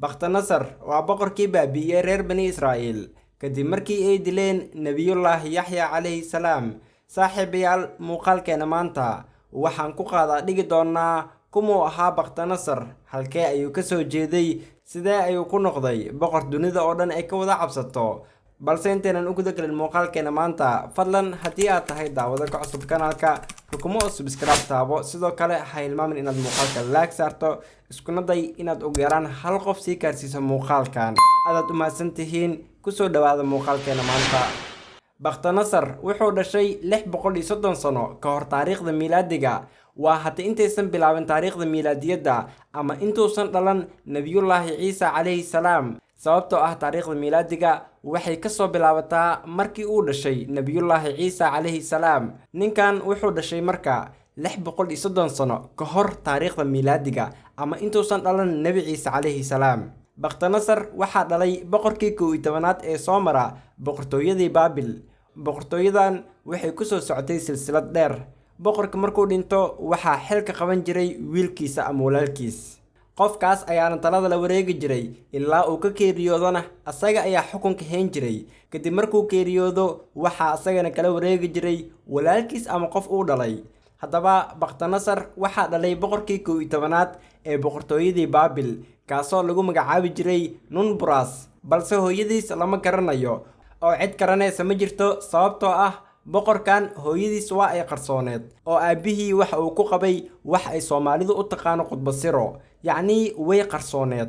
Bakhtanasar waa boqorkii baabi'iyey reer Bani Israa'iil kadib markii ay dileen Nebiyullaahi Yaxya calayhi salaam. Saaxiibayaal, muuqaalkeena maanta waxaan ku qaadaa dhigi doonaa kumuu ahaa Bakhtanasar, halkee ayuu ka soo jeeday, sidee ayuu ku noqday boqor dunida oo dhan ay ka wada cabsato. Balse intaynan u guda gelin muuqaalkeena maanta, fadlan haddii aad tahay daawado ka cusub kanaalka, rukumo oo subscribe taabo. Sidoo kale ha hilmaamin inaad muuqaalka like saarto, iskuna day inaad ugu yaraan hal qof sii gaarsiiso muuqaalkan. Aadaad u mahadsan tihiin. Kusoo dhawaada muuqaalkeena maanta. Bakhtanasar wuxuu dhashay 630 sano ka hor taariikhda miilaadiga. Waa hata intaysan bilaabin taariikhda miilaadiyadda ama intuusan dhalan Nebiyullaahi Ciisa calayhi salaam, sababtoo ah taariikhda miilaadiga waxay kasoo bilaabataa markii uu dhashay Nebiyullaahi Ciisa calayhi salaam. Ninkan wuxuu dhashay marka 630 sano ka hor taariikhda miilaadiga ama intuusan dhalan Nebi Ciise calayhi salaam. Bakhtanasar waxaa dhalay boqorkii 11aad ee soo mara boqortooyadii Baabil. Boqortooyadan waxay kusoo socotay silsilad dheer. Boqorka markuu dhinto, waxaa xilka qaban jiray wiilkiisa ama walaalkiis. Qofkaas ayaana talada la wareegi jiray ilaa uu ka geeriyoodona asaga ayaa xukunka hayn jiray. Kadib markuu geeriyoodo, waxaa asagana kala wareegi jiray walaalkiis ama qof uu dhalay. Haddaba Bakhtanasar waxaa dhalay boqorkii 11aad ee boqortooyadii Baabil, kaasoo lagu magacaabi jiray Nunburas, balse hooyadiis lama garanayo oo cid garanaysa ma jirto, sababtoo ah boqorkan hooyadiis waa ay qarsooneed oo aabbihii waxa uu ku qabay wax ay Soomaalidu u taqaano khudbasiro, yacnii way qarsooneed.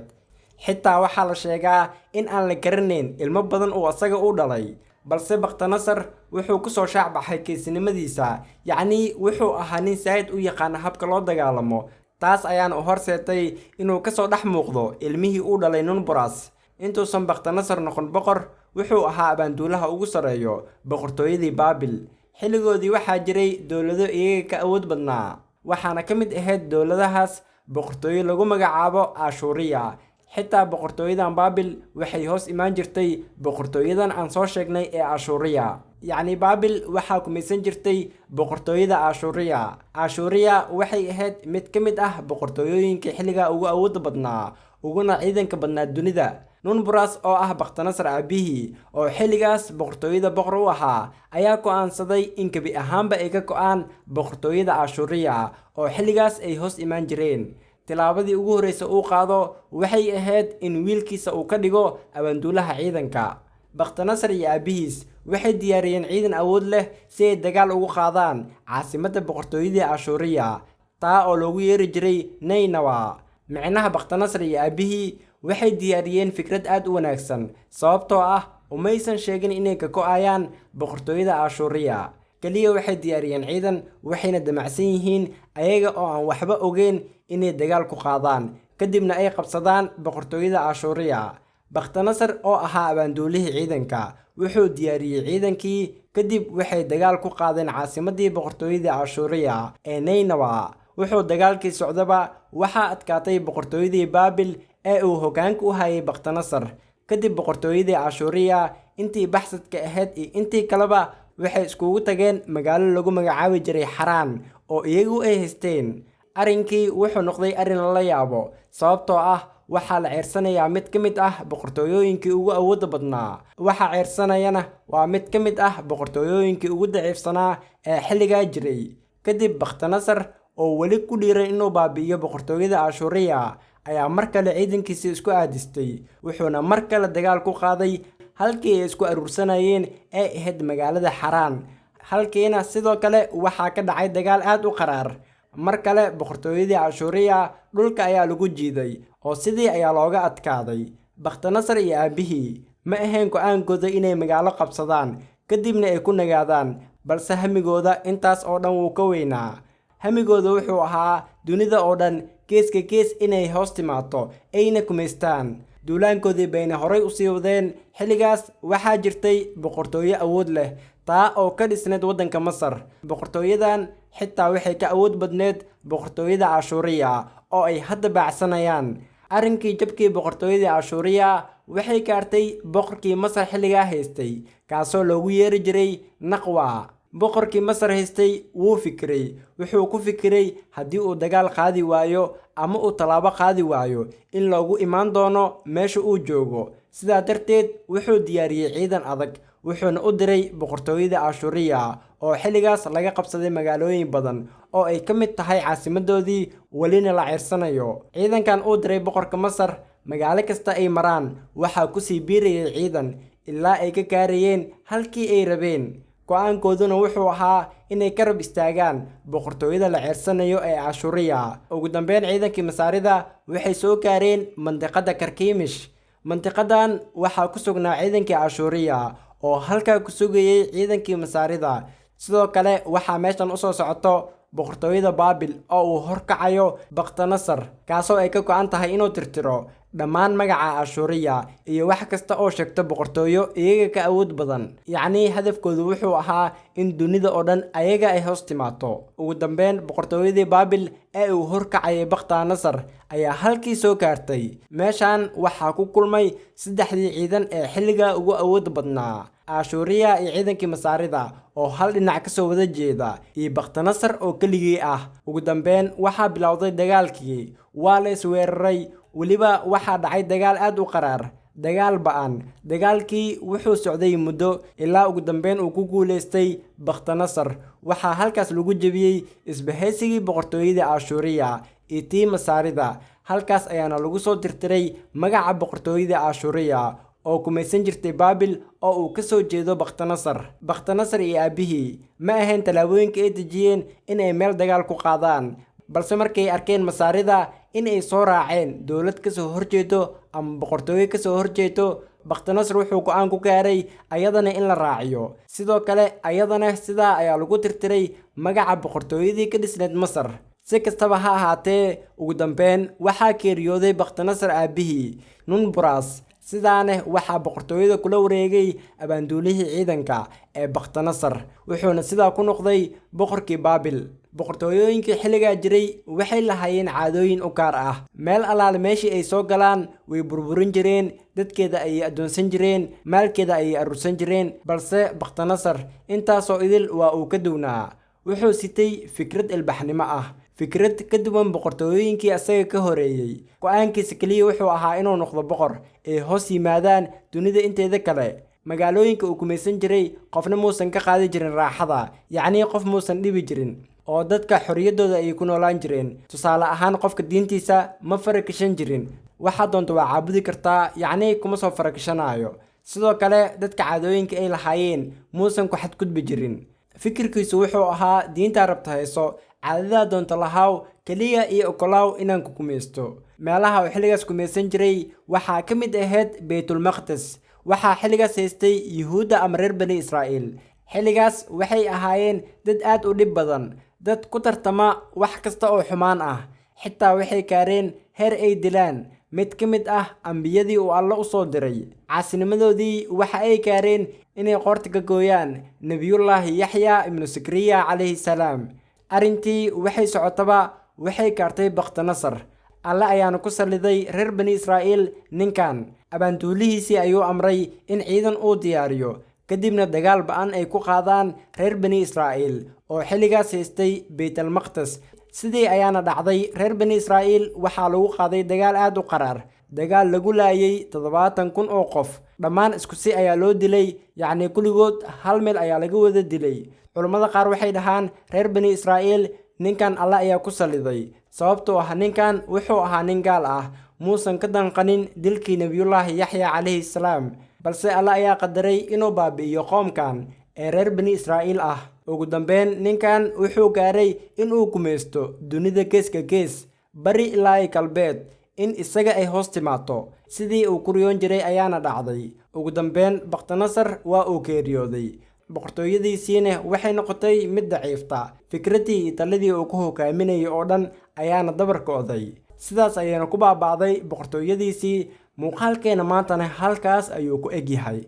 Xitaa waxaa la sheegaa in aan la garanayn ilmo badan uu asaga u dhalay. Balse Bakhtanasar wuxuu kusoo shaacbaxay geesinimadiisa, yacnii wuxuu ahaa nin saa'id u yaqaana habka loo dagaalamo. Taas ayaana u horseetay inuu kasoo dhex muuqdo ilmihii uu dhalay Nunburas. Intuusan Bakhtanasar noqon boqor, wuxuu ahaa abaanduulaha ugu sarreeyo boqortooyadii Baabil. Xilligoodii waxaa jiray dowlado iyaga ka awood badnaa, waxaana ka mid ahayd dowladahaas boqortooyo lagu magacaabo Ashuuriya. Xitaa boqortooyadan Baabil waxay hoos imaan jirtay boqortooyadan aan soo sheegnay ee Ashuuriya. Yacni Baabil waxaa kumaysan jirtay boqortooyada Ashuuriya. Ashuuriya waxay ahayd mid ka mid ah boqortooyooyinka xilligaa ugu awoodda badnaa uguna ciidanka badnaa dunida. Nunburas oo ah Bakhtanasar aabihii oo xilligaas boqortooyada boqor u ahaa ayaa go'aansaday in gebi ahaanba ay ka go'aan boqortooyada Ashuuriya oo xilligaas ay hoos imaan jireen. Tilaabadii ugu horreysay uu qaado waxay ahayd in wiilkiisa uu ka dhigo abaanduulaha ciidanka. Bakhtanasar iyo aabihiis waxay diyaariyeen ciidan awood leh si ay dagaal ugu qaadaan caasimadda boqortooyadii Ashuuriya, taa oo loogu yeeri jiray Naynawa. Micnaha, Bakhtanasar iyo aabihii waxay diyaariyeen fikrad aad u wanaagsan, sababtoo ah umaysan sheegin inay ka go'ayaan boqortooyada Ashuuriya. Kaliya waxay diyaariyeen ciidan, waxayna damacsan yihiin ayaga oo aan waxba ogeyn inay dagaal ku qaadaan, kadibna ay qabsadaan boqortooyada Ashuuriya. Bakhtanasar oo ahaa abaanduulihii ciidanka wuxuu diyaariyey ciidankii, kadib waxay dagaal ku qaadeen caasimadii boqortooyada Ashuuriya ee Naynawa. Wuxuu dagaalkii socdaba waxaa adkaatay boqortooyadii Baabil ee uu hoggaanka u hayay Bakhtanasar. Kadib boqortooyadii Ashuuriya intii baxsadka ahayd iyo intii kaleba waxay iskugu tageen magaalo lagu magacaabi jiray Xaraan oo iyagu ay haysteen. Arrinkii wuxuu noqday arrin lala yaabo, sababtoo ah waxaa la ceersanayaa mid ka mid ah boqortooyooyinkii ugu awoodda badnaa, waxa ceersanayana waa mid ka mid ah boqortooyooyinkii ugu daciifsanaa ee xilligaa jiray. Kadib Bakhtanasar oo weli ku dhiiran inuu baabi'iyo boqortooyada Ashuuriya ayaa mar kale ciidankiisa isku aadistay, wuxuuna mar kale dagaal ku qaaday halkii ay isku aruursanayeen ee ahayd magaalada Xaraan. Halkiina sidoo kale waxaa ka dhacay dagaal aad u qaraar. Mar kale boqortooyadii Ashuuriya dhulka ayaa lagu jiiday oo sidii ayaa looga adkaaday. Bakhtanasar iyo aabihii ma ahayn go'aankooda inay magaalo qabsadaan kadibna ay ku nagaadaan, balse hamigooda intaas oo dhan wuu ka weynaa. Hamigooda wuxuu ahaa dunida oo dhan geeska gees inay hoos timaado ayna kumaystaan. Duulaankoodii bayna horay usii wadeen. Xilligaas waxaa jirtay boqortooyo awood leh, taa oo ka dhisneyd waddanka Masar. Boqortooyadan xitaa waxay ka awood badneyd boqortooyada Ashuuriya oo ay hadda baacsanayaan. Arrinkii jabkii boqortooyadii Ashuuriya waxay gaartay boqorkii Masar xilligaa haystay, kaasoo loogu yeeri jiray Naqwa. Boqorkii Masar haystay wuu fikiray. Wuxuu ku fikiray haddii uu dagaal qaadi waayo ama uu tallaabo qaadi waayo in loogu imaan doono meesha uu joogo. Sidaa darteed wuxuu diyaariyey ciidan adag, wuxuuna u diray boqortooyada Ashuuriya oo xilligaas laga qabsaday magaalooyin badan oo ay ka mid tahay caasimadoodii, welina la ciirsanayo. Ciidankan uu diray boqorka Masar, magaalo kasta ay maraan waxaa kusii biirayay ciidan ilaa ay ka gaarayeen halkii ay rabeen. Go'aankooduna wuxuu ahaa inay ka rab istaagaan boqortooyada la ciirsanayo ee Ashuuriya. Ugu dambeyn ciidankii Masaarida waxay soo gaareen mandiqada Karkiimish. Mandiqadan waxaa ku sugnaa ciidankii Ashuuriya oo halkaa ku sugayay ciidankii Masaarida. Sidoo kale waxaa meeshan usoo socoto boqortooyada Baabil oo uu horkacayo Bakhtanasar, kaasoo ay ka go'an tahay inuu tirtiro dhammaan magaca Ashuuriya iyo wax kasta oo sheegto boqortooyo iyaga ka awood badan. Yacni hadafkoodu wuxuu ahaa in dunida oo dhan ayaga ay hoos timaato. Ugu dambeyn boqortooyadii Baabil ee uu horkacayay Bakhtanasar ayaa halkii soo gaartay. Meeshan waxaa ku kulmay saddexdii ciidan ee xilliga ugu awood badnaa: Ashuuriya iyo ciidankii Masaarida oo hal dhinac kasoo wada jeeda, iyo Bakhtanasar oo keligii ah. Ugu dambeyn waxaa bilowday dagaalkii. Waa la isweeraray, weliba waxaa dhacay dagaal aad u qaraar, dagaal ba'an. Dagaalkii wuxuu socday muddo ilaa ugu dambeyn uu ku guuleystay Bakhtanasar. Waxaa halkaas lagu jebiyey isbahaysigii boqortooyada Ashuuriya iyo tii Masaarida. Halkaas ayaana lagu soo tirtiray magaca boqortooyada Ashuuriya oo kumaysan jirtay Baabil oo uu ka soo jeedo Bakhtanasar. Bakhtanasar iyo aabihii ma ahayn tallaabooyinka ay dejiyeen in ay meel dagaal ku qaadaan, balse markay arkeen Masaarida in ay soo raaceen dowlad ka soo horjeedo ama boqortooyo ka soo horjeedo, Bakhtanasar wuxuu go'aan ku gaaray ayadana in la raaciyo. Sidoo kale ayadana sidaa ayaa lagu tirtiray magaca boqortooyadii ka dhisneyd Masar. Si kastaba ha ahaatee, ugu dambeyn waxaa geeriyooday Bakhtanasar aabihii Nunburas. Sidaana waxaa boqortooyada kula wareegay abaanduulihii ciidanka ee Bakhtanasar, wuxuuna sidaa ku noqday boqorkii Baabil. Boqortooyooyinkii xilligaa jiray waxay lahaayeen caadooyin u gaar ah. Meel allaale meeshii ay soo galaan way burburin jireen, dadkeeda ayay addoonsan jireen, maalkeeda ayay aruursan jireen. Balse Bakhtanasar intaasoo idil waa uu ka duwnaa. Wuxuu sitay fikrad ilbaxnimo ah, fikrad ka duwan boqortooyooyinkii asaga ka horeeyay. Go'aankiisa kaliya wuxuu ahaa inuu noqdo boqor ay hoos yimaadaan dunida inteeda kale. Magaalooyinka uu kumaysan jiray qofna muusan ka qaadi jirin raaxada, yacni qof muusan dhibi jirin, oo dadka xorriyaddooda ayay ku noolaan jireen. Tusaale ahaan, qofka diintiisa ma faragashan jirin, waxaa doonta waa caabudi kartaa, yacni kuma soo faragashanaayo. Sidoo kale dadka caadooyinka ay lahaayeen muusan ku xadgudbi jirin. Fikirkiisu wuxuu ahaa diintaa rabta hayso, caadadaa doonta lahaaw, kaliya iyo ogolaaw inaan ku kumaysto. Meelaha uu xilligaas kumaysan jiray waxaa ka mid ahayd Baytulmaqdis. Waxaa xilligaas haystay Yuhuudda ama reer Bani Israa'iil. Xilligaas waxay ahaayeen dad aad u dhib badan, dad ku tartama wax kasta oo xumaan ah. Xitaa waxay gaareen heer ay dilaan mid ka mid ah ambiyadii uu Alle u soo diray. Caasinimadoodii waxa ay gaareen inay qoorta ka gooyaan Nebiyullaahi Yaxya ibnu Sakariya calayhi salaam. Arrintii waxay socotaba waxay gaartay Bakhtanasar. Alle ayaana ku salliday reer Bani Israa'iil ninkan. Abaanduulihiisii ayuu amray in ciidan uu diyaariyo, kadibna dagaal ba'an ay ku qaadaan reer Bani Israa'iil oo xilligaas haystay Baytalmaqdis. Sidii ayaana dhacday. Reer Bani Israa'iil waxaa lagu qaaday dagaal aad u qaraar, dagaal lagu laayay 70,000 oo qof. Dhammaan isku si ayaa loo dilay, yacni kulligood hal meel ayaa laga wada dilay. Culammada qaar waxay dhahaan reer Bani Israa'iil ninkan Alle ayaa ku salliday, sababtoo ah ninkan wuxuu ahaa nin gaal ah, muusan ka danqanin dilkii Nebiyullaahi Yaxya calayhi salaam, balse Alle ayaa qadaray inuu baabi'iyo qoomkan ee reer Bani Israa'iil ah. Ugu dambeyn ninkan wuxuu gaaray inuu gumaysto dunida geeska gees, bari ilaa galbeed, in isaga ay hoos timaato. Sidii uu ku riyoon jiray ayaana dhacday. Ugu dambeyn Bakhtanasar waa uu geeriyooday. Boqortooyadiisiina waxay noqotay mid daciifta. Fikraddii iyo taladii uu ku hogaaminayay oo dhan ayaana dabar go'day. Sidaas ayayna ku baaba'day boqortooyadiisii. Muuqaalkeena maantana halkaas ayuu ku eg yahay.